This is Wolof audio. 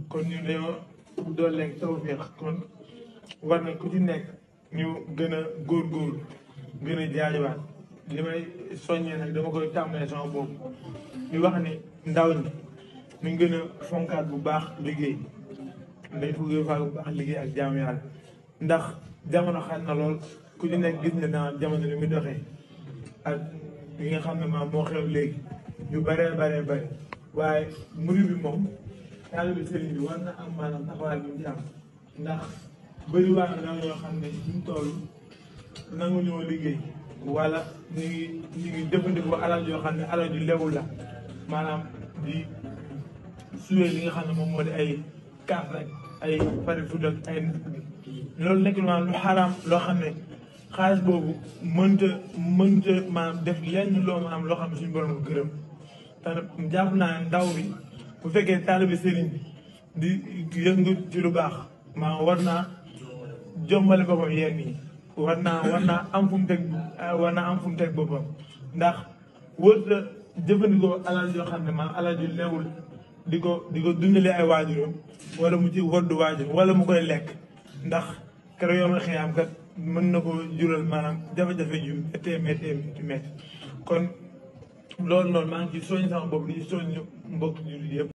kon ñu dañoo dooleeg tawfeex kon war na ku ci nekk ñu gën a góorgóorlu gën a jaajuwaat li may soññee nag dama koy tàmbalee sama bopp di wax ni ndaw ñi ñu gën a fonkaat bu baax liggéey dañ ko gën a bu baax liggéey ak jaamu yàlla ndax jamono xat na lool ku ci nekk gis na naa jamono li muy doxee ak li nga xam ne maam moo xew léegi yu baree bare waaye murid bi moom taalibe sëriñ bi war na am maanaam taxawaay bi mu ci am ndax bëri waa na ñoo xam ne suñu toll nangu ñoo liggéey wala ñu ngi jëfandikoo alal yoo xam ne alal ju lewul la maanaam di suwee li nga xam ne moom moo di ay kaaf rek ay pari food ak ay loolu nekk maanaam lu xaraam loo xam ne xaalis boobu mënta maanaam def lenn loo maanaam loo xam ne suñu borom ko gërëm te jàpp naa ne ndaw bi bu fekkee taalibe sëriñ bi di yëngu ci lu baax maanaam war naa jombale boppam yenn yi war naa am fu mu teg boppam ndax wër la jëfandikoo alal yoo xam ne maanaam alal ju lewul di ko dundalee ay waajuram wala mu ci woddu waajur wala mu koy lekk ndax keroog yow ma xiyaam kat mën na ko jural maanaam jafe-jafe ju méttee kon loolu noonu maa ngi ci soññ sama bopp di ci soññ mbokk jullit yëpp